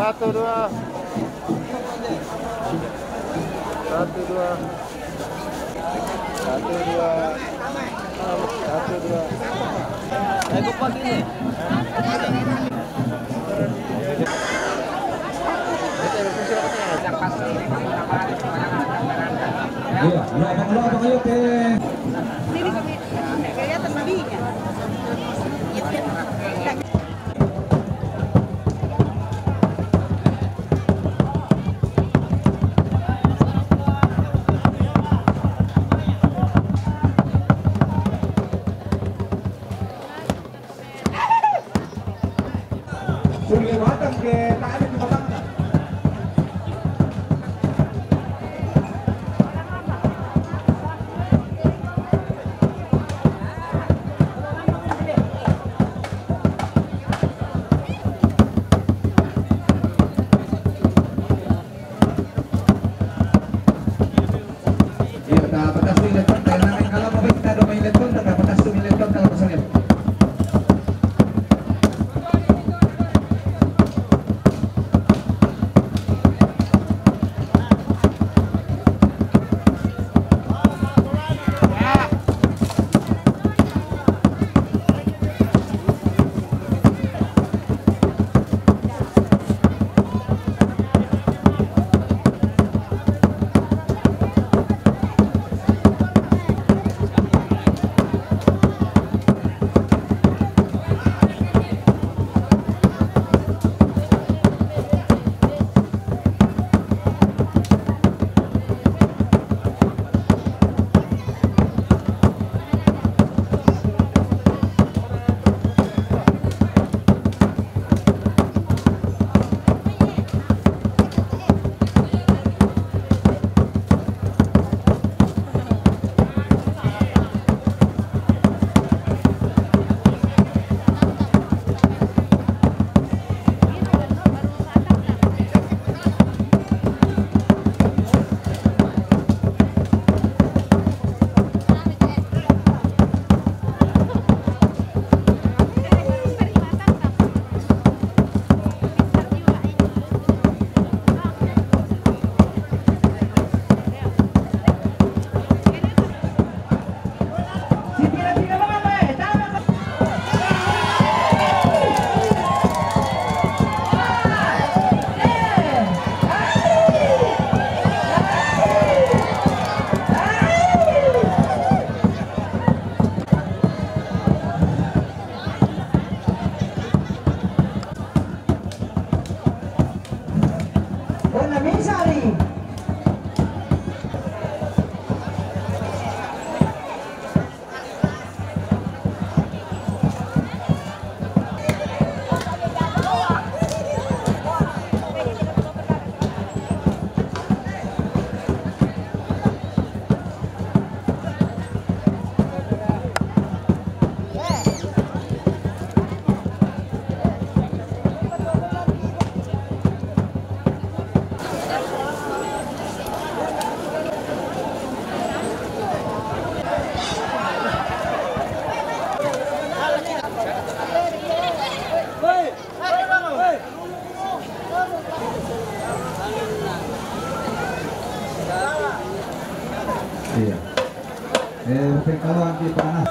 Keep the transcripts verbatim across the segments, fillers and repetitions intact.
Satu, dua. Satu, dua. Satu, dua. Satu, dua. Ayo, Pak, ini. Iya, iya, Bang, lo, Bang, ayo, oke. Sini, Bang. Kelihatan babinya. Sulle batang ke tadi di batang. Iya, ta patas tu ileton, kalau mau kita do main ileton, ta patas tu ileton kalau pasal. Iya. Eh, pengkalan di panas.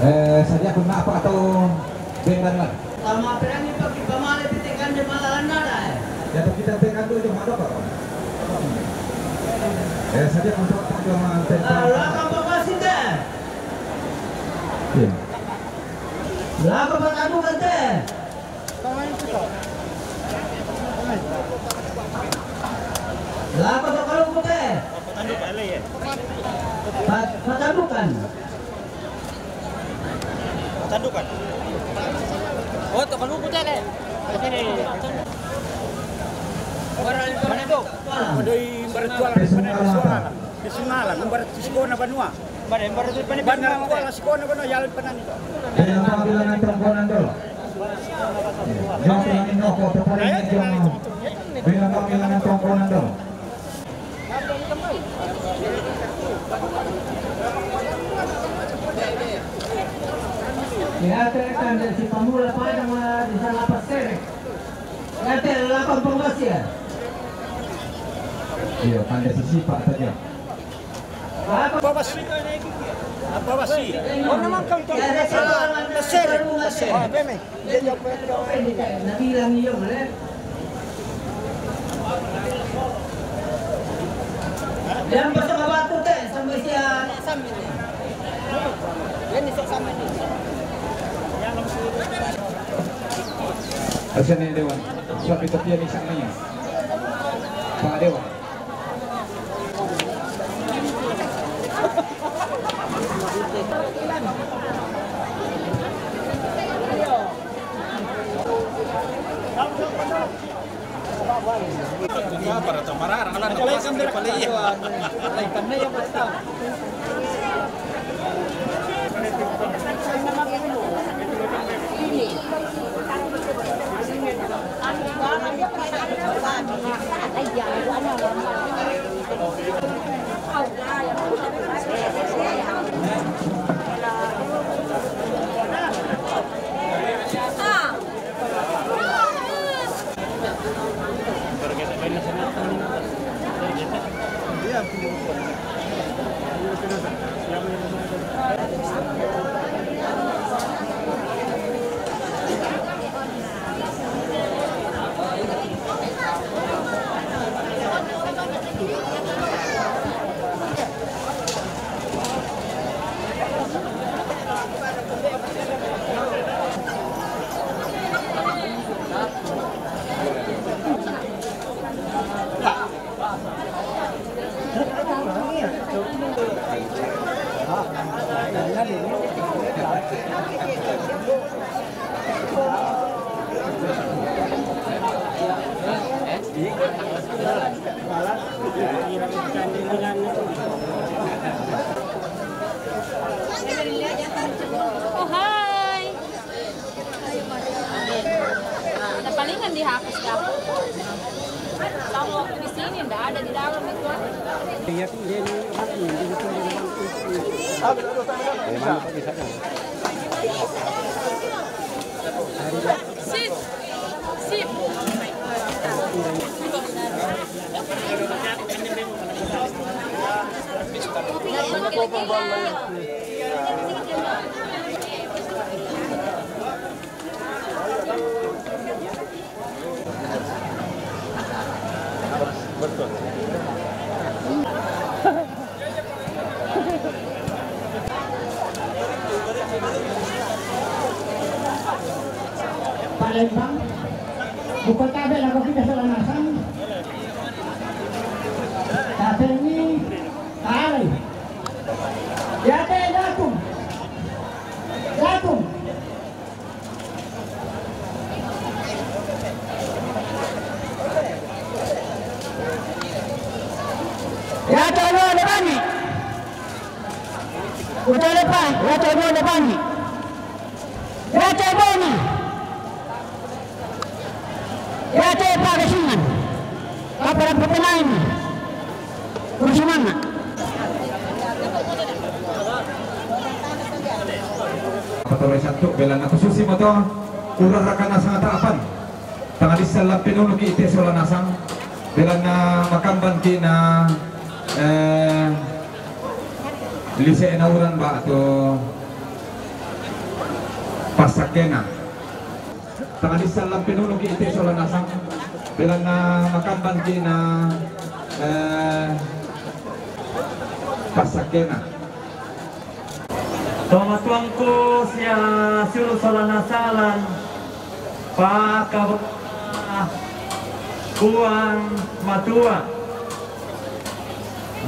Eh, sadia pun apa atau beng dan lah? Tama perang ni pagi pamale piti kan de malalan nada, eh. Ya, tapi kita beng kan dulu cuma ada apa? Eh, sadia pun apa cuma beng. Ah, lakang bakasi te. Iya. Lakang bakanu kan te. Lakang bakaluku te. Pa-, patadukan. Patadukan. Oh, to kaluku te, le. Sini. Mana tu? Ada ibarat jualan, ada jualan. Di Sungalan, ibarat di Sigona Banua. Banda kuala sikono kono jalan penan itu. Bilang bilangan tongkonan dulu. Jom bilangan noko tepalingnya jom. Bilang bilangan tongkonan dulu. Ya, tekan dari si Pamula Padang lah di sana pasir. Ya, te lapan pengkasih ya. Iya, pandai sisi Pak saja. Apa bas? Apa bas? Oh, memang kau tahu. Pasir. Pasir. Ah, beme. Dia jawab. Nabilang iyo, mana? Yang pasang batu teh sampai sia. Ini sok sama ini. Asal ni Dewan. Suap itu dia ni sana. Pak Dewan. Oh, hai. Ada palingan dihapus dah. Kalau di sini ndak ada, di dalam itu. Iya, dia ni. Sip. Sip. Palembang, bukan tabe lagu kita Sola Nasang. Tapi ini, tabe. Ya, teh, laku. Laku. Ya, teh, laku. Udah lepas, ya, teh, laku. Ya, teh, boni. Ya, teh, Pak Kesingan. Apa dapat pemain? Kursi mana? Patolai santuk, belanna kususi moto. Urang rakana sangata apan. Tangalissan lampinulu ki ite Sola Nasang. Belanna makamban ki na, eh, lise na urang batu. Pasakena. Tangalissan lampinulu ki ite Sola Nasang. Belanna makamban ki na, eh, pasakena. Tomatuangku sia siulu Sola Nasang lan pakabonta Puang Matua.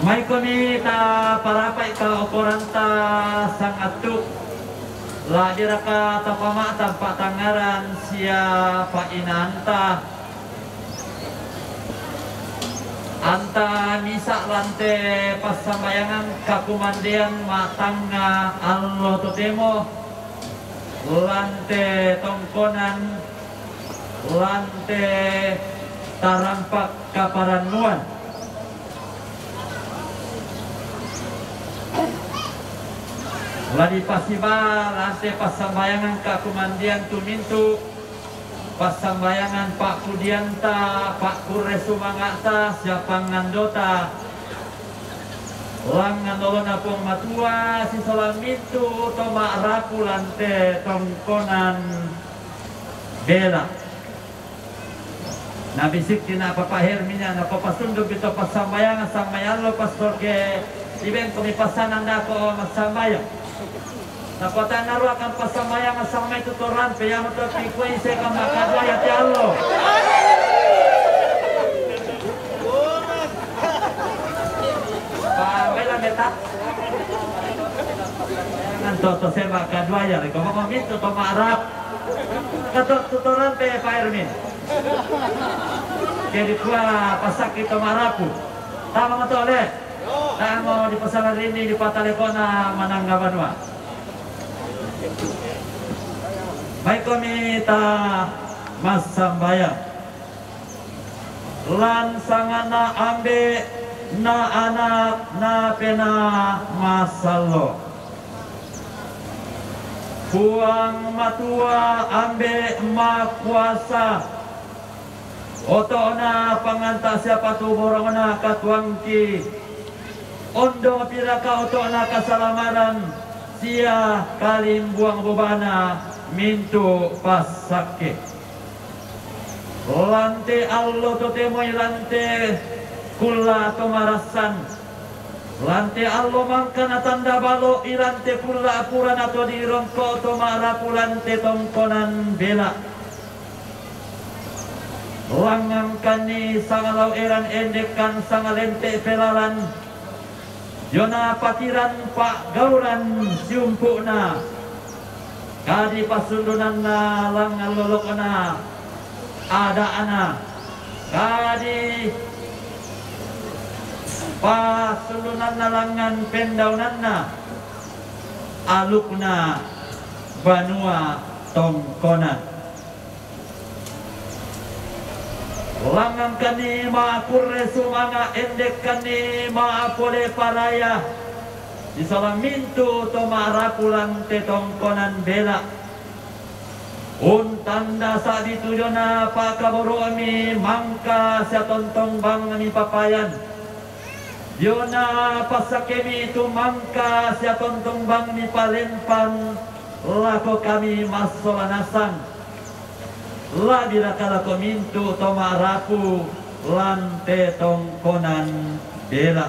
Maikomi taparapai kaokoranta sangattu. La'biraka tapama'tang pa'tangngarang sia pa'inanta. Anta misa' lan te passambayangan kakumandean matangnga allo totemo, lan te tongkonan, lan te tarampak kaparannuan. La dipasiba lan te passambayangan kakumandean tu mintu' passambayangan pa'pudianta, pa'kurre sumanga'ta, sia pangandota, langngan olona Puang Matua sisola mintu' to ma'rapu lan te tongkonan bela. Nabisikki na Papa Hermin, napapasundu'ki to passambayangan, sammayallo pastorke, ibengkomi passanan dako massambayang. Napatanna ruakan passambayangan sammai tu to rampe, iamoto kikui sekang ma'kaduaya te allo. Pamela meta. Anto to sema kaduaya, reko mako mintu' to ma'rap. Kato tu to rampe Pak Ermin. Jadi kua pasakki to ma'rapu. Tama mato le. Tamo di pasalarini di patalekona manangga banua. Maikomi ta massambayang. Lan sanganna Ambe', na Anak, na Penaa Masallo'. Puang Matua Ambe' Makuasa, oto'na panganta sia patuborongna katuoangki, ondong piraka oto'na kasalamaran sia kalimbuang bobana mintu' passakke. Lan te allo totemoi lan te kulla' to marassan, lan te allo mangka natanda balo'i lan te kulla' purana to dirongko to ma'rapu lan te tongkonan bela. Langngangkanni sangalau eran endekkan sangalente' pelalan, diona patiran pa'gauran siumpu'na, kadi passundunanna langngan lolokna ada'na, kadi passundunanna langngan pendaunanna alukna banua tongkonan. Langngangkanni ma'kurre sumanga', endekkanni ma'pole paraya, sisola mintu' to ma'rapu lan te tongkonan bela. Untanda sa'bi tu diona pa'kaboro'mi mangka sia tontong bangmi papayan. Diona passakkemi tu mangka sia tontong bangmi palempang lako kami massola nasang. La'biraka lako mintu' to ma'rapu lan te tongkonan bela.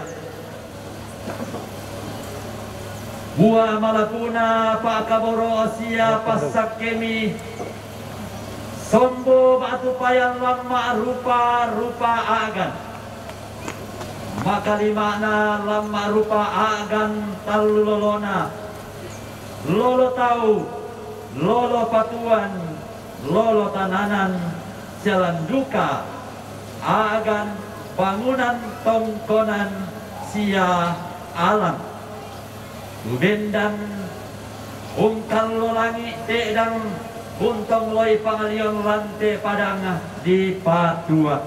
Bua malapuna pa'kaboro' sia passakkemi sombo ba'tu payan lan ma'rupa-rupa a'gan. Makalima'na lan ma'rupa a'gan tallu lolona, lolo tau, lolo patuan, lolo tananan, sia lan duka a'gan bangunan tongkonan sia alang. Tu bendan ungkallo langi' te'dang untongloi pangalion lan te padang dipatua.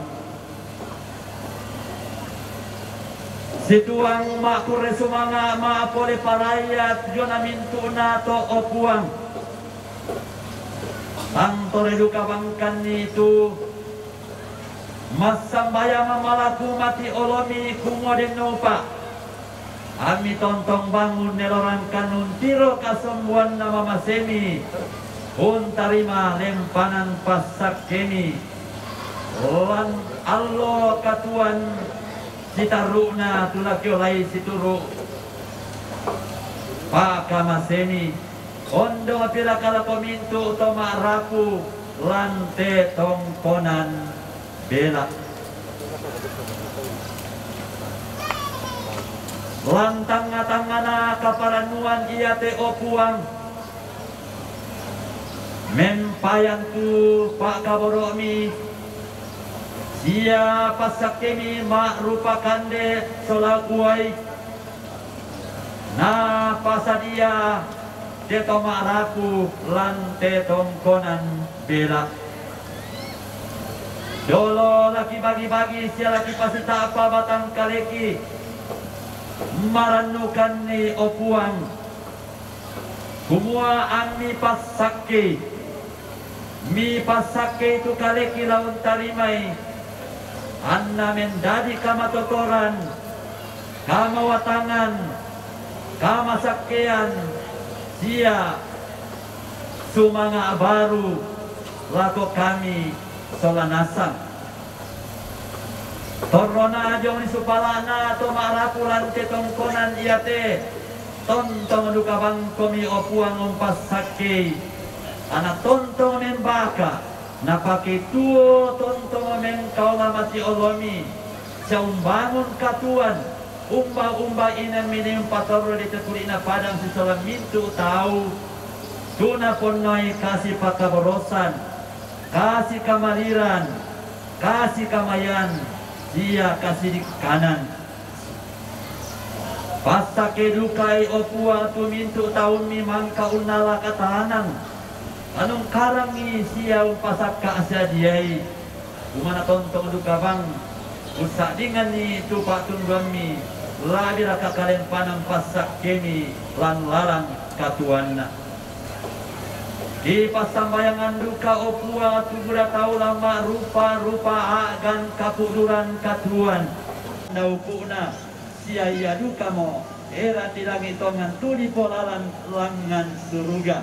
Situang ma'kurre sumanga' ma'pole paraya diona mintu'na to, o Puang. Tang tore duka bangkanni tu massambayang malaku mati olomi, kumua denno upa'. Ammi tontong bangun nelorangkan untiro kasombuanna mamasemi, untarima lempanan passakkemi. Lan allo katuoan sitarru'na tu la kiolai situru' pa'kamasemi, ondong piraka lako mintu' to ma'rapu lan te tongkonan bela. Lan tangnga-tangngana kaparannuan iate, o Puang, mempayan tu pa'kaboro'mi, Sia passakkemi ma'rupa kande sola uwai, na pasadia te to ma'rapu lan te tongkonan bela. Jolo laki bagi-bagi sia laki pasita'pa batang kaleki, marannukanni, o Puang, kumua ammi passakkei. Mipassakkei tu kaleki la untarimai, anna mendadi kamatotoran, kamawatangan, kamasakkean, sia sumanga' baru lako kami sola nasang. Torrona jong ri supala'na to ma'rapu lan te tongkonan iate, tontong duka bangkomi, o Puang, umpassakkei, ana tontong membaka, napake tuo tontong mengkaola mati olomi, sia umbangun katuoan, umba-umba inang mini umpatorro di tekuli'na padang sisola mintu' tau, tu naponnoi kasi pakaborosan, kasi kamaliran, kasi kamayan, sia kasidikkanan. Passakke dukai, o Puang, tu mintu' taummi mangka unnala katanang, anungkarangi sia umpasakka' sadiai. Kumana tontong duka bang, ussa'dinganni tu pa'tunduammi, la'biraka kalempanang passakkemi lan lalang katuoanna. Kipassambayangan duka, o Puang, tu buda tau la ma'rupa-rupa a'gan kapuduran katuoan, naupu'na, sia ia dukamo eran di langi' tongan tu dipolalan langngan suruga.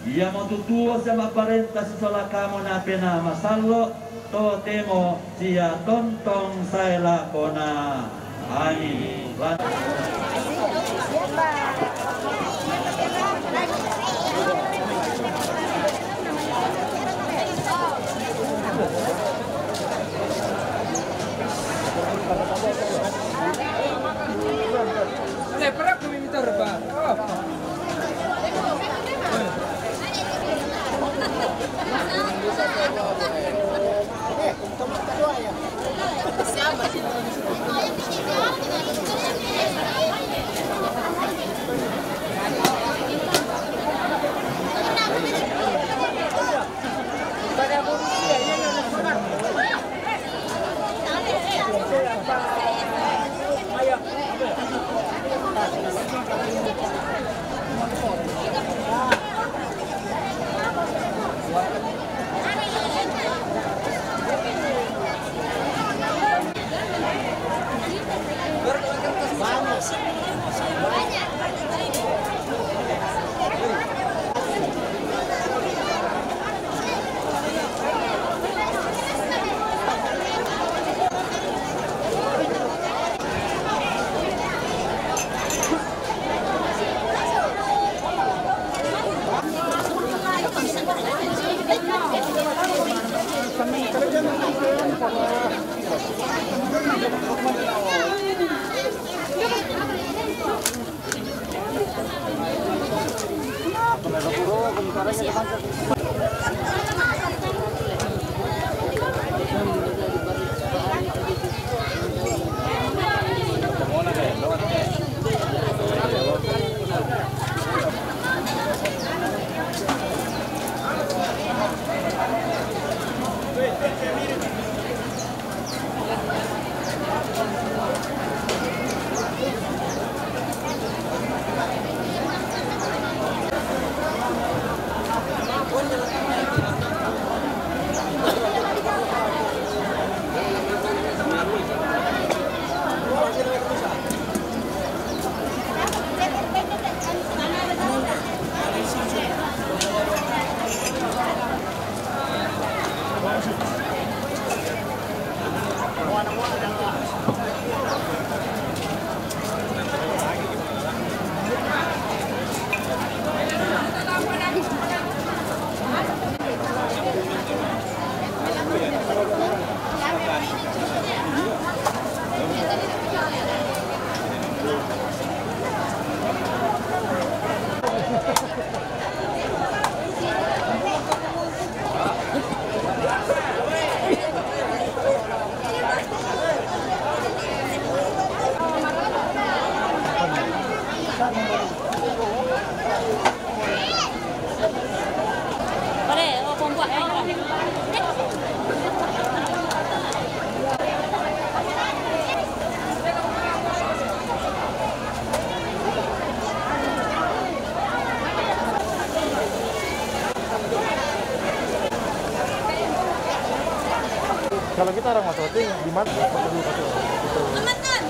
Iamotu tuo sia ma'parenta sisola Kamu na Penaa Masallo', totemo sia tontong sae lakona. Amin. Lan- Kalau kita orang mau syuting, di mana? Foto dulu, foto dulu. Aman, Tan.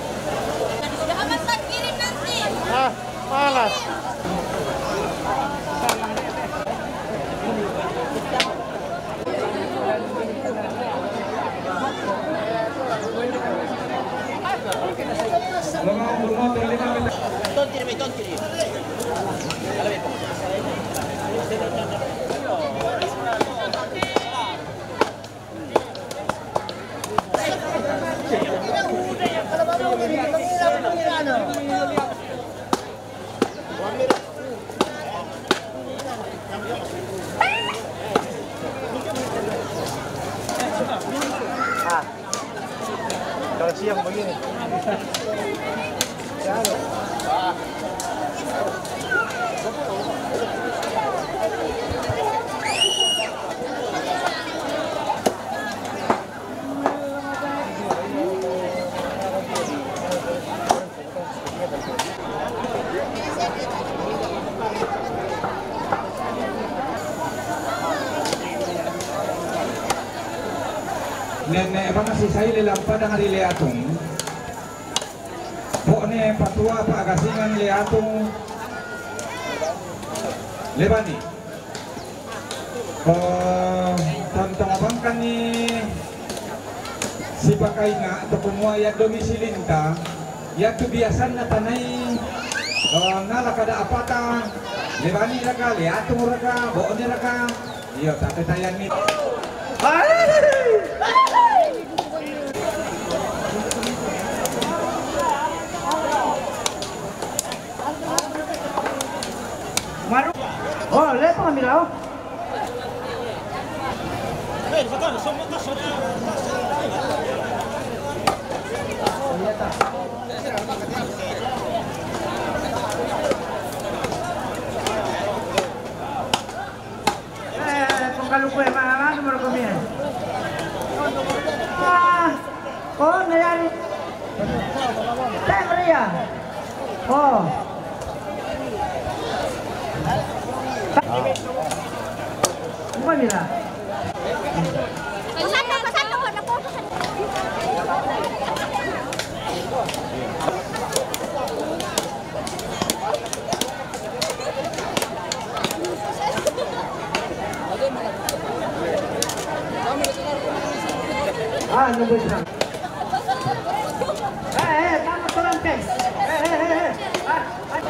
Sudah aman, Tan. Kirim nanti. Ah, malas. Ah, kalau siang begini. Nene' bang si sai le lampa dang ri Leatung. Pokokne patua pa'gasingan Leatung Lebani. Eh, tantang bangkanni sipakainga' to kumua iya domisilitta, iatu biasanna tanai, eh, nala kada apata, Lebani raka, Leatung raka, Bo'ne raka, iyo, tapi tayanni. Maru-, oh, lepa ngambil, oh. Eh, pengkalu kue mana, mana, mana kue mie? Ah, oh, nayari. Teh, Maria. Oh. Bukan, Mira. Pasando, pasando, pasando. Ah, no puede ser. Eh, eh, estamos con antes. Eh, eh, eh, eh. Ah, ah.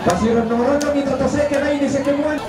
Pasironno-ronno mi toto seke nai di seke muan.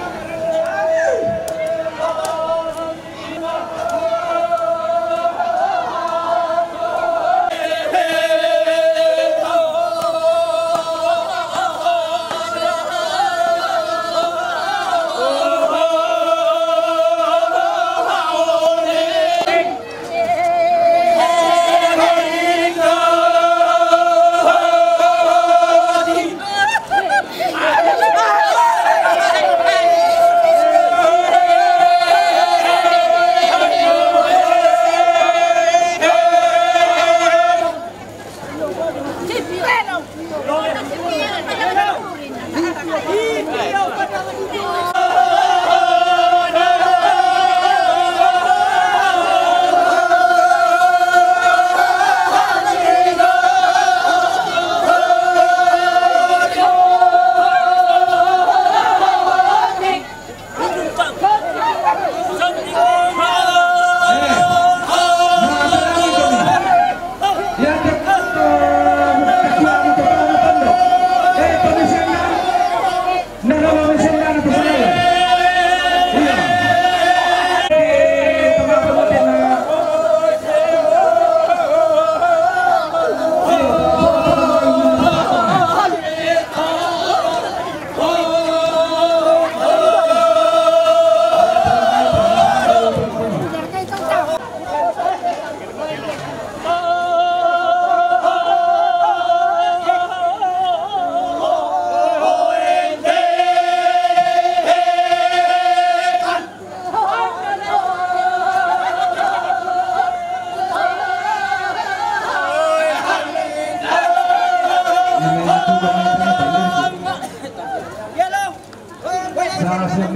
Jadi,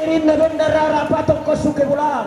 Rinna benda rara patokko suke bola.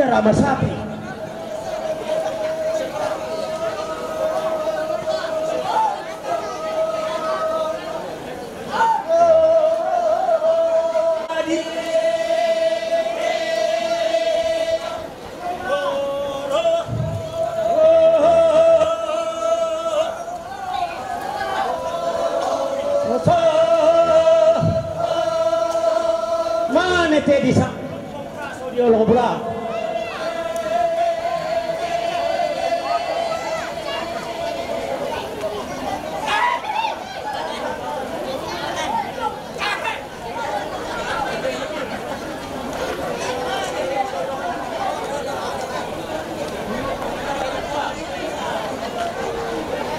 Rama sapi. Mane te di sa. Dio lo bula.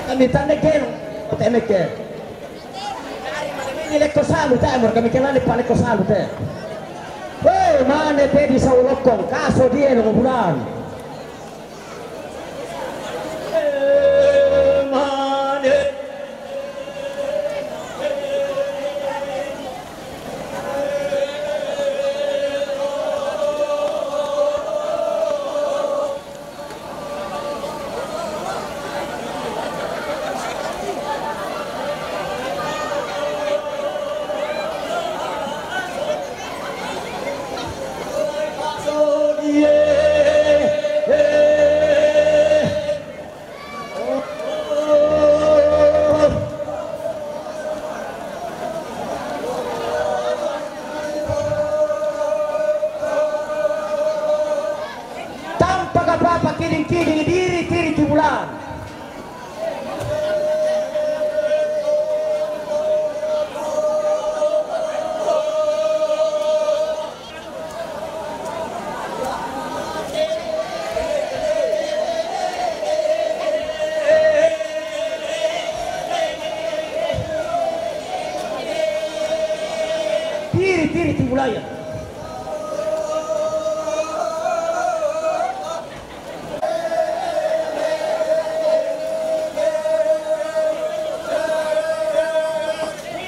Kami tande kenu, teme ke. Ini leko salu te, amor kami kenali pa leko salu te. Weh, mane te di saulokong, kaso die lo bulan. Tampa ka papa kiling-kiling diri tiri ki bulan. Tiri, tiri, tiri, mulai.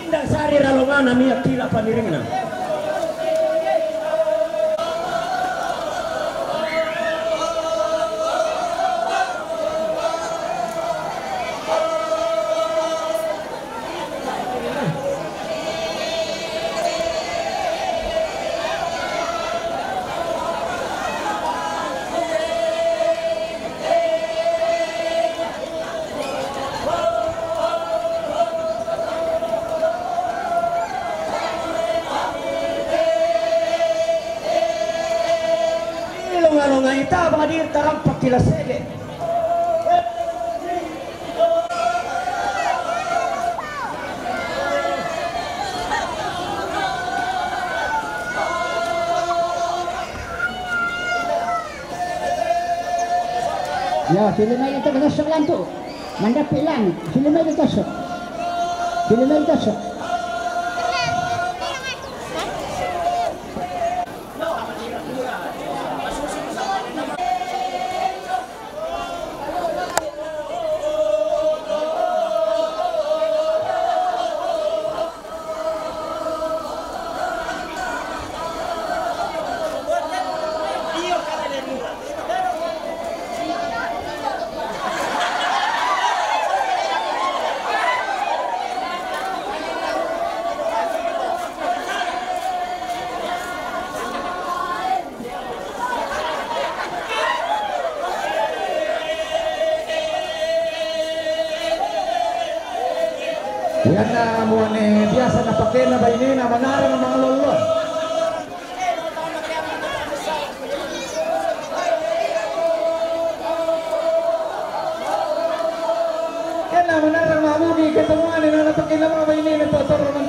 Inda sari ralongana mia kila paniringna. Ilong-along ita bang hadir tarampak kila sege. Ya, sila mai itu kena sok lantu. Mandapik lang, sila mai itu sok. Sila mai itu sok. Iyanna muane biasa napakena bainena manarang mangalollo. Kena manarang mabugi ketemuane na napakena bainena to torro man.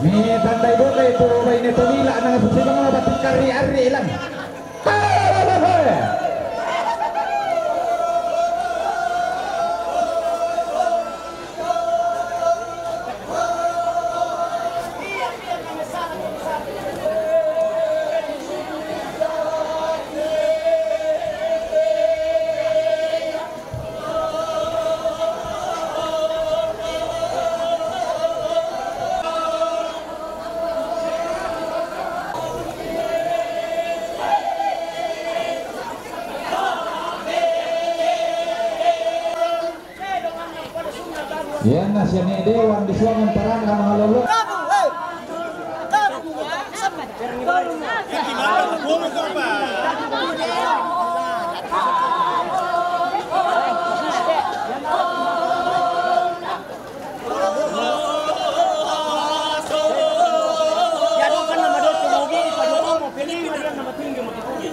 Mi tandai boka itu baine tolila nang susi bang batik kari ari ilang. Iyanna sian i dewan disuangan tarana mangalolo.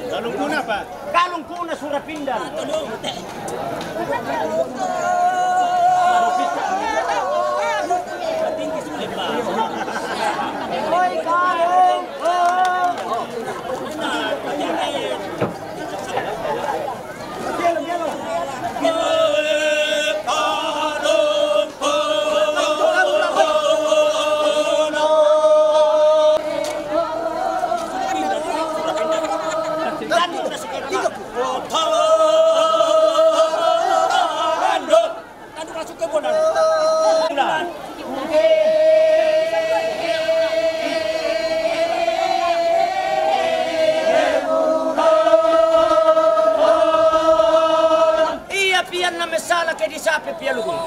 Galungkuna, Pak. Galungkuna sura pindan. Ia pian na mesala ke di sape pialukun.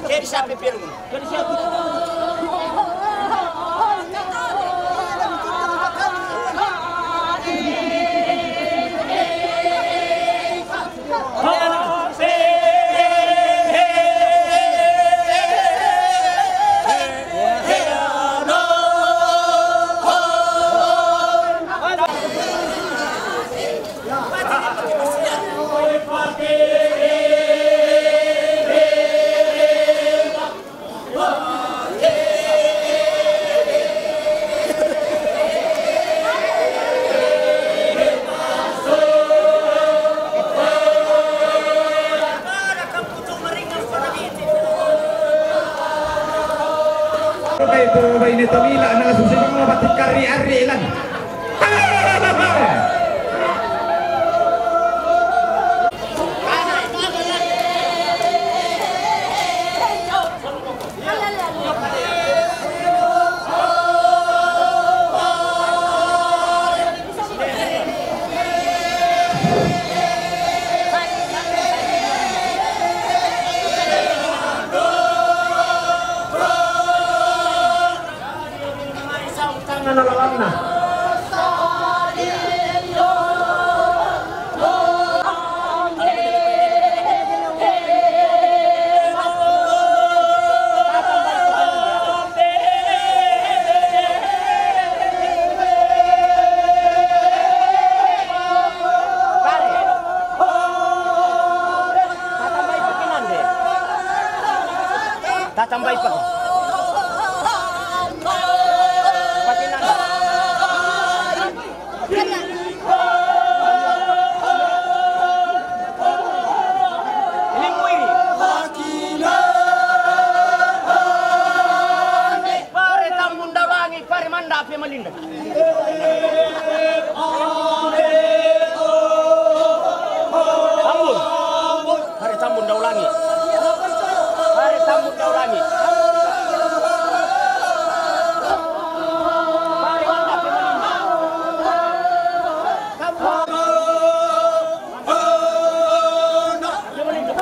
Jadi siapa pialukun? Itu baine tomila na susi mo batikari ari ilan. Tatambai pake. Pake nanda. Ini kuiri. Pare tambun dalangi, pare manda api malinda. Tambun. Pare tambun daulangi. Pare tambun daulangi. Pare manda api malinda.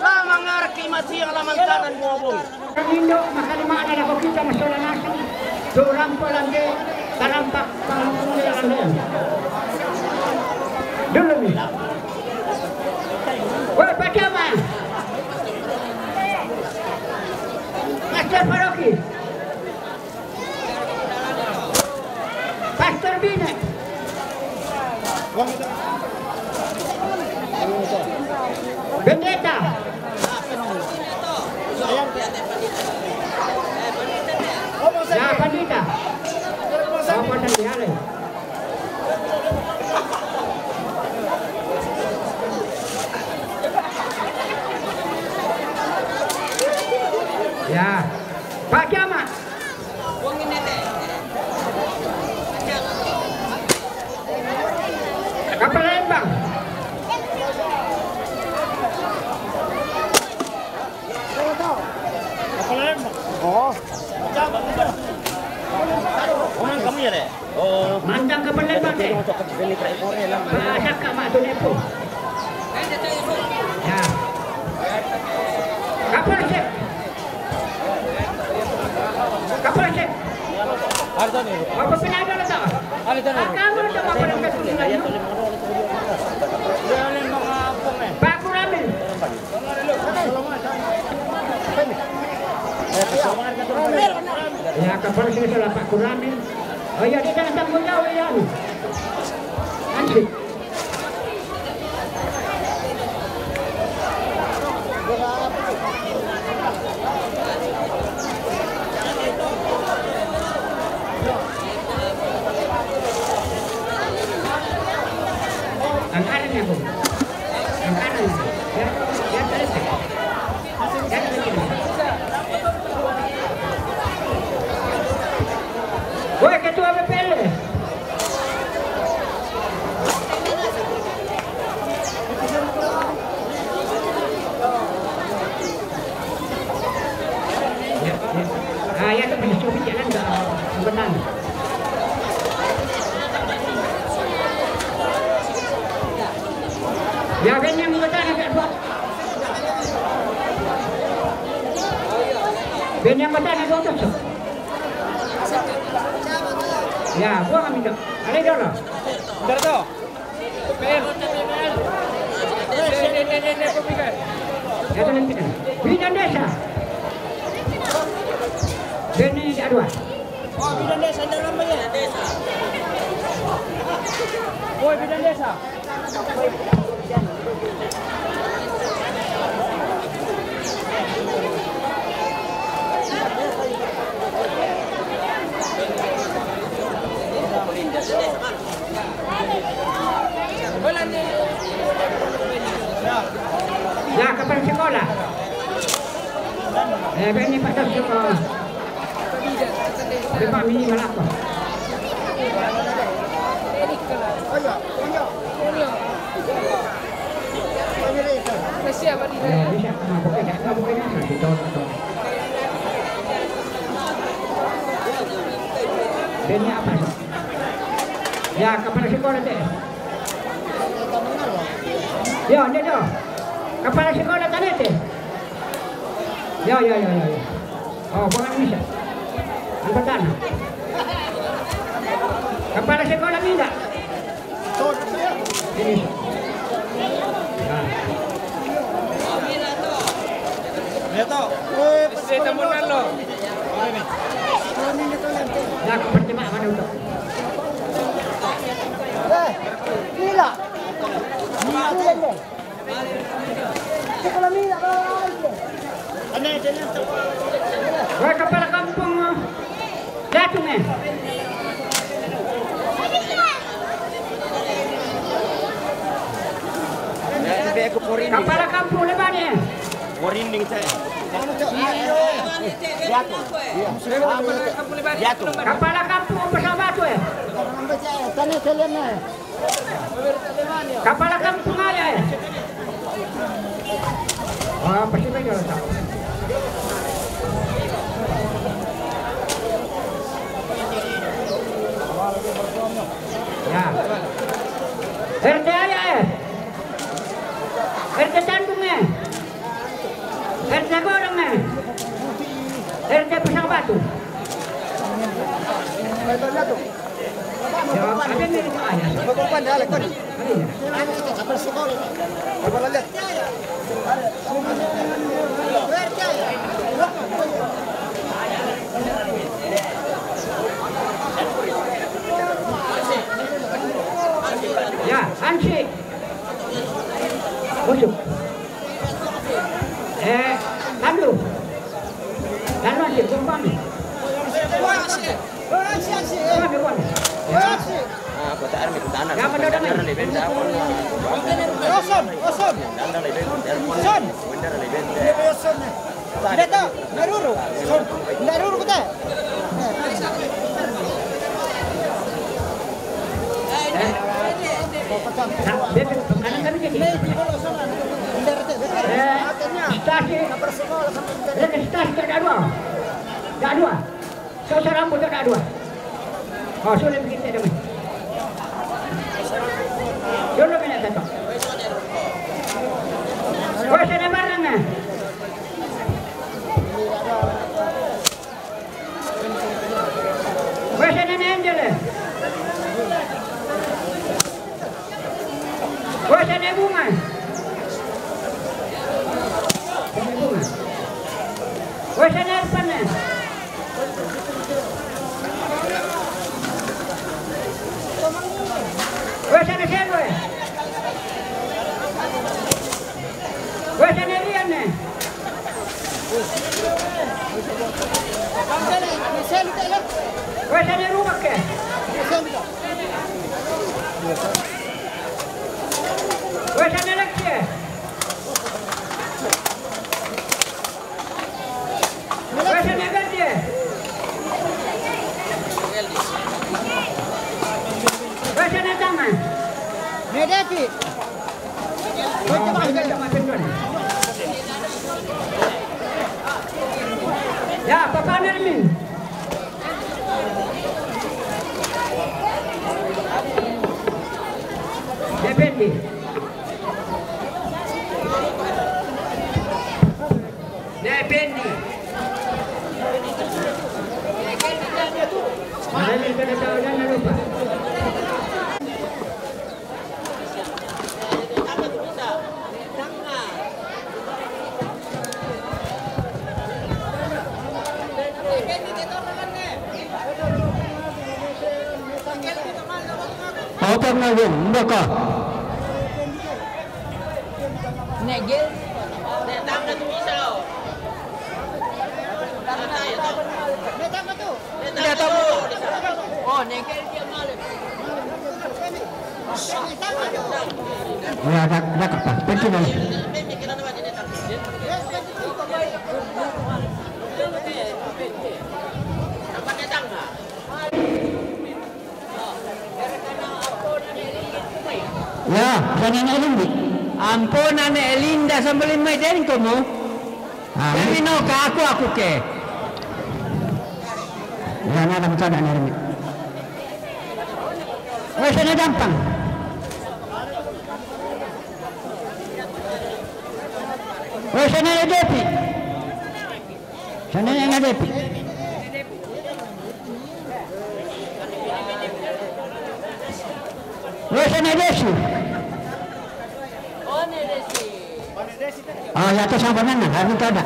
La mangaraki masiang la mantanan muabong. Kamindo, mahalimana na kokita masola nasi. Turampo lande, tarampak, pangampung lande. Dulu nih. Woi, Pak Camat. Pastor Paroki. Pastor Bina. Pendeta. Ya, pandita. Apa tadi, Ale? Ya. Pak Camat. Kapal Lembang. Oh. Mantan kapan lepas deh. Bahasa kak mak tu lepo. Ya. Kapal sih. Kapal sih. Apa pun ada letak? Kamu letak apa letak tu? Pak Kuramin. Ya, kapal sini salah Pak Kuramin. Oh iya, dia jangan tanggung jawab ya. Nanti. Angkaran ya, Bu. Angkaran. Ya, ya, ya. Woi, ketua B P L. Ah, ya, tu boleh curi jalan ke Benan. Ya, kan yang Benan agak dua. Ben yang mata nak tutup tu. Ya, buang ambil tu. Ada dia lah. Bentar tu. P L. Ni, ni, ni, ni, ni, kopi kan? Ya, tu nanti kan. Bidan desa. Ben ni tak dua. Oh, bidan desa dalam banyak. Woi, bidan desa. Ya, kapan sekolah? Eh, ben ni patut sekolah. Lepas mini malapa. Dia ni apa? Ya, kapal sekolah deh. Ya, dia tu. Kapal sekolah tadi deh. Ya, ya, ya, ya, ya. Oh, bukan bisa. Angkatan. Kepala sekolah minta. Ini. Nah. Saya tamunan lo. Nah, aku berjemaah mana untuk? Eh, gila. Gila, gila. Wah, kepala kampung, ah. Jatuh, eh. Kepala kampung lepas ni. Warning saya. Jatuh. Jatuh. Kepala kampung pesawat tu, eh. Tanah jalan, eh. Kapala kampung aya, eh. Ah, pasti baik kalau tak. Ya. R T aya, eh. R T Tanjung, eh. R T Goreng, eh. R T Pasar Batu. Ya, Hansi. Busuk. Eh, Tandu. Tandu, Hansi, kumpang ni. Kumpang ni, kumpang ni. Ya. Oson, Oson. Oson. Nda tau, nda ruru. Nda ruru kota. Eh, stasi, stasi tak ada dua. Tak ada dua. Susah rambut tak ada dua. Oh, sudah begitu dah. Dulu minat tak. Wes, ada barang ah. Wes, ada Angel ah. Wes, ada Bunga. Ada Bunga. Wes, ada Irfan ah. Wes, ada Selwe. Wes, ada Rian ah. Wes, ada Rubak ah. Wes, ada Lexi ah. Wes, ada Gerdi ah. Wes, ada Tama. Nda Devi. Ya, Papa Nermin. Depende. Depende. Ada yang kena tahu, jangan lupa. Apa ngawin, mbaka? Negel. Negel. Oh, negel dia malam. Ya, dah, dah, Kak. Pergi dulu. Ya, sa Nene Linda. Ampun, Nene Linda, sambil mai deni komo. Ah, ini no, ka aku, aku ke. Ya, na, na, na, na, na. Wes, sa Nene Dampang. Wes, sa Nene Depi. Sa Nene Nene Depi. Wes, sa Nene Desu. Ah, ya, tu sama nana, kami tak ada.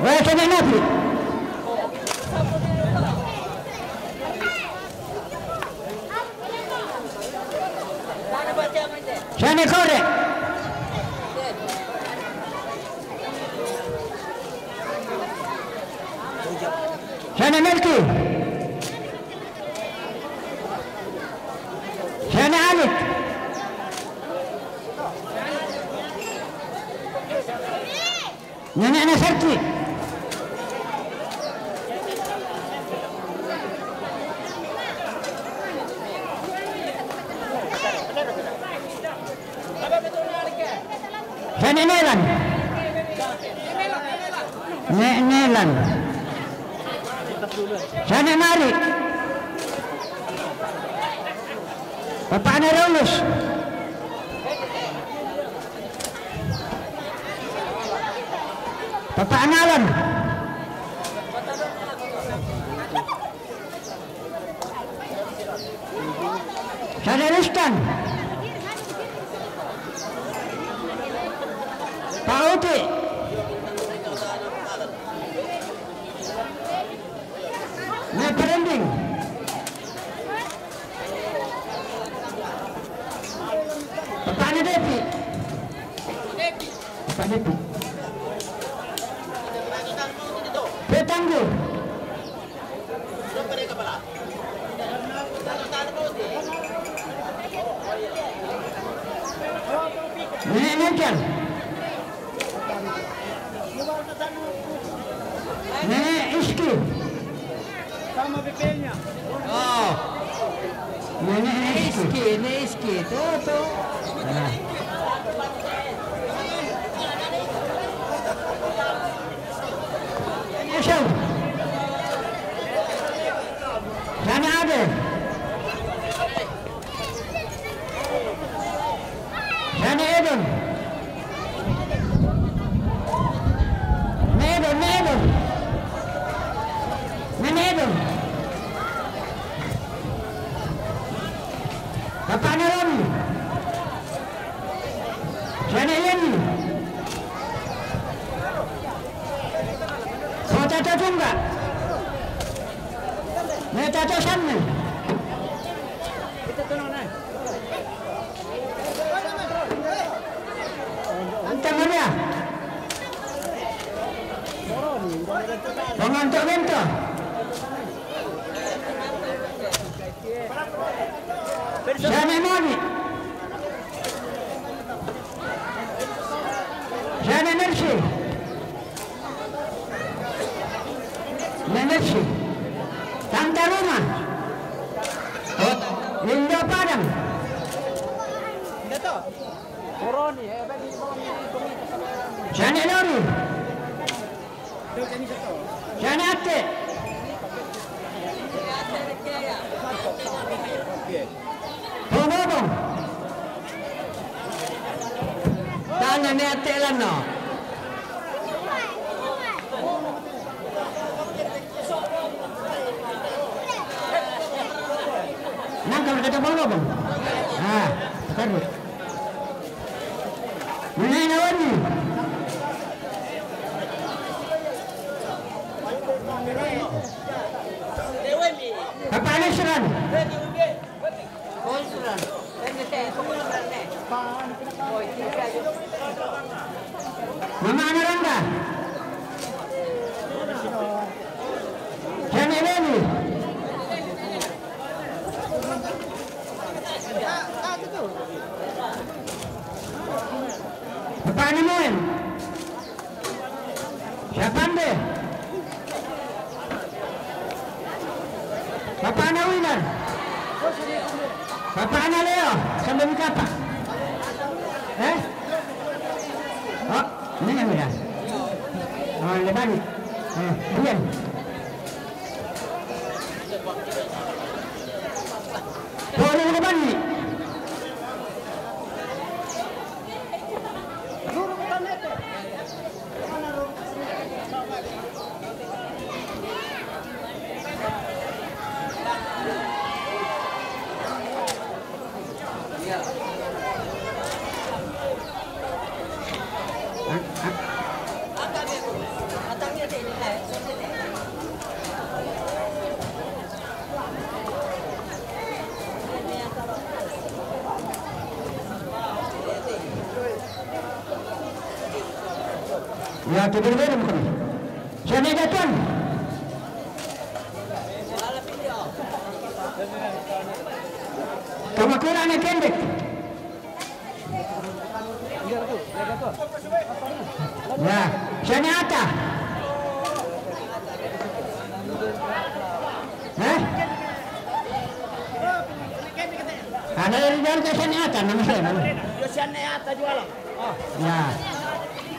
Wes, sa Nene Napi. Sa Nene Kore. Sa Nene Melki. Sa Nene Alik. Nene Ana Sarki. Sa Nene Nelan. Nene Nelan. Sa Nene Mari. Papa Ana Raulus. Bapak Analan. Sane Wistan. Pak Uti. Ne Perending. Bapak ne Depi. Bapak Depi. Petanggu. Nenek Michael. Nenek Iski. Sama bibirnya. Oh. Nenek Iski. Iski, ini Iski. Tuh, tuh. Nah. Action. Sana ada. Nene Edon. Nene Edon, Nene Edon. Nene Edon. Bapak Naroni. Nene Yeni. Kota Totungga. Neta Tosanne. Anta Maria. Pengantuk Bento. Siane Moni. Siane Mercy. Nenek si. Tanta Ruma. Oh, Linda Padang. Siane Lori. Siane Atte. Bong, bong, bong. Tana ne Atte lano. Nang kalau kata bong, bong. Ah, taruh. Ini lawan ni. Apa ni serang? Mama Anaranda. Jani Leni. Bapak Nemoen. Siapa ande? Bapak Ana Winar. Bapak Ana Leo. Sambil minta apa? Eh? Oh, ini yang udah. Oh, lebani. Eh, diam. Boleh lebani. Ya, tidur-tidur bukan. Siapa datang? Kamakura ni Kendrick. Ya, Senata. Eh? Ada dari dalam ke Senata, nama saya, nama. Yo, Senata jualan. Ya.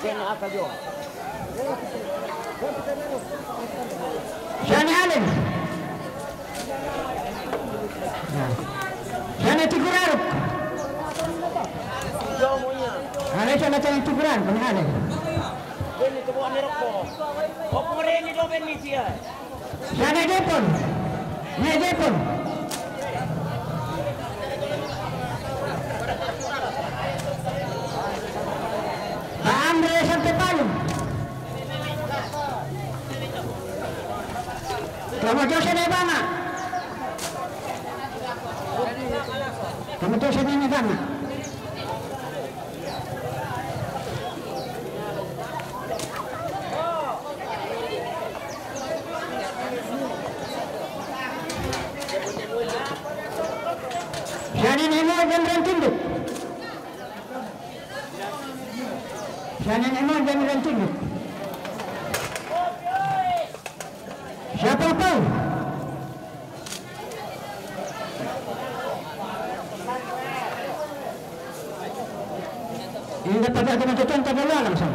Senata jualan. Siane Allen. Nah. Siane Tikuraruk. Ada siane Tikuraruk, ini Allen. Ini kebuah ni rokok. Siya ne Jepun. Ne Jepun. Ba Andre Santepalung. Kamu Jose ne Banga. Kamu Jose ne Banga. Siya ne Imo Jamiran Tinduk. Siya ne Imo Jamiran Tinduk. Siya Pau Pau. Hindi pa ba ito matutunan ka ba lang sa?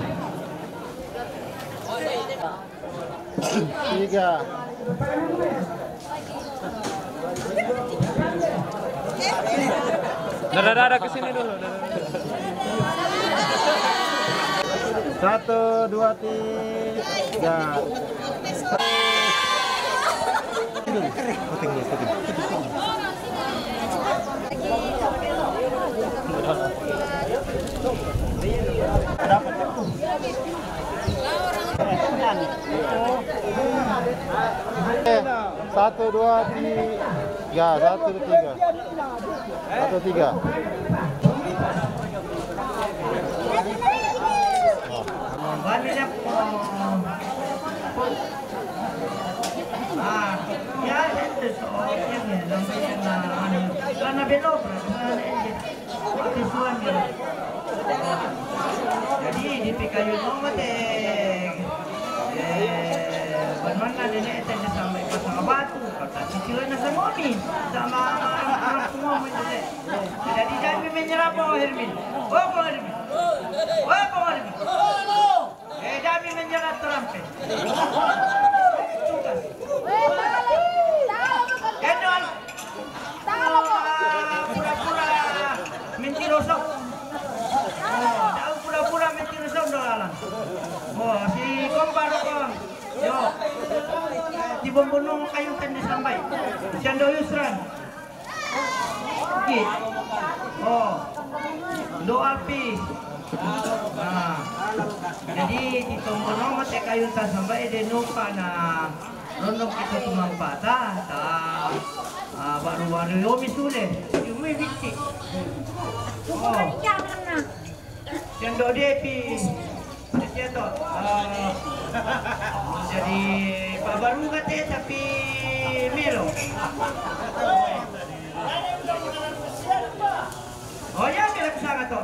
Tiga. Dada, dada, ke sini dulu. Dada, dada. Satu, dua, tiga. Satu, dua, tiga. Satu, tiga. Satu, tiga. Jadi di P K U no mate, eh, banwana nene tende sampai pasang batu, kata cicilan sama mi, sama orang tua mi tende. Jadi kami menyerah po Hermin. Oh, po Hermin. Oh, po Hermin. Eh, kami menyerah terampil. Tugas. Edo, ah, pura-pura mentiroso. Oh, dau pura-pura mentiroso do lalan. Oh, si kompar ko. Yo. Di Bombonong kayu tende sampai. Siya ndo Yusran. Oke. Oh. Ndo Alpi. Nah. Jadi di Tombono mate kayu ta sampai de nupa na rondong kita tumampa ta, ta, ah, baru-baru yomi sule. Yomi bici. Oh. Siya ndo Depi. Siya to. Ah, jadi pabaru kate tapi melo. Oh ya, kira kusanga to.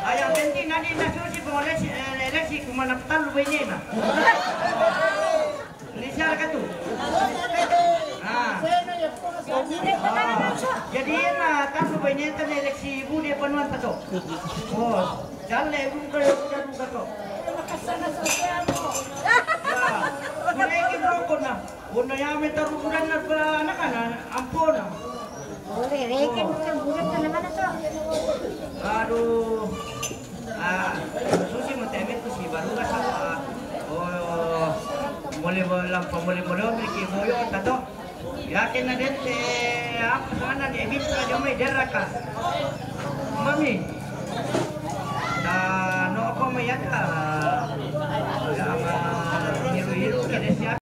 Ayang penting nani nasusi pengolesi, eh, eleksi kumana talu bene na. Ini siya ka tu. Ah. Ah. Jadi na talu bene ta na eleksi bu de panuan ta to. Oh, jalle bu ka ka to. Ya. Mulai ki broko na. Una ya me taru bulan na pa anak-anak, ampona. Boleh, reken bulan, bulan ka na mana to? Aduh. Ah, susi mo teme ko si baru ka sa. Oh, mole mo lampa, mole mo lo, miki boyo, tato. Ya ke na dente, apa sana de, bita, yo me derraka. Mami. Na, no, apa mo yata? Ya, ma, hiru-hiru, kede siya,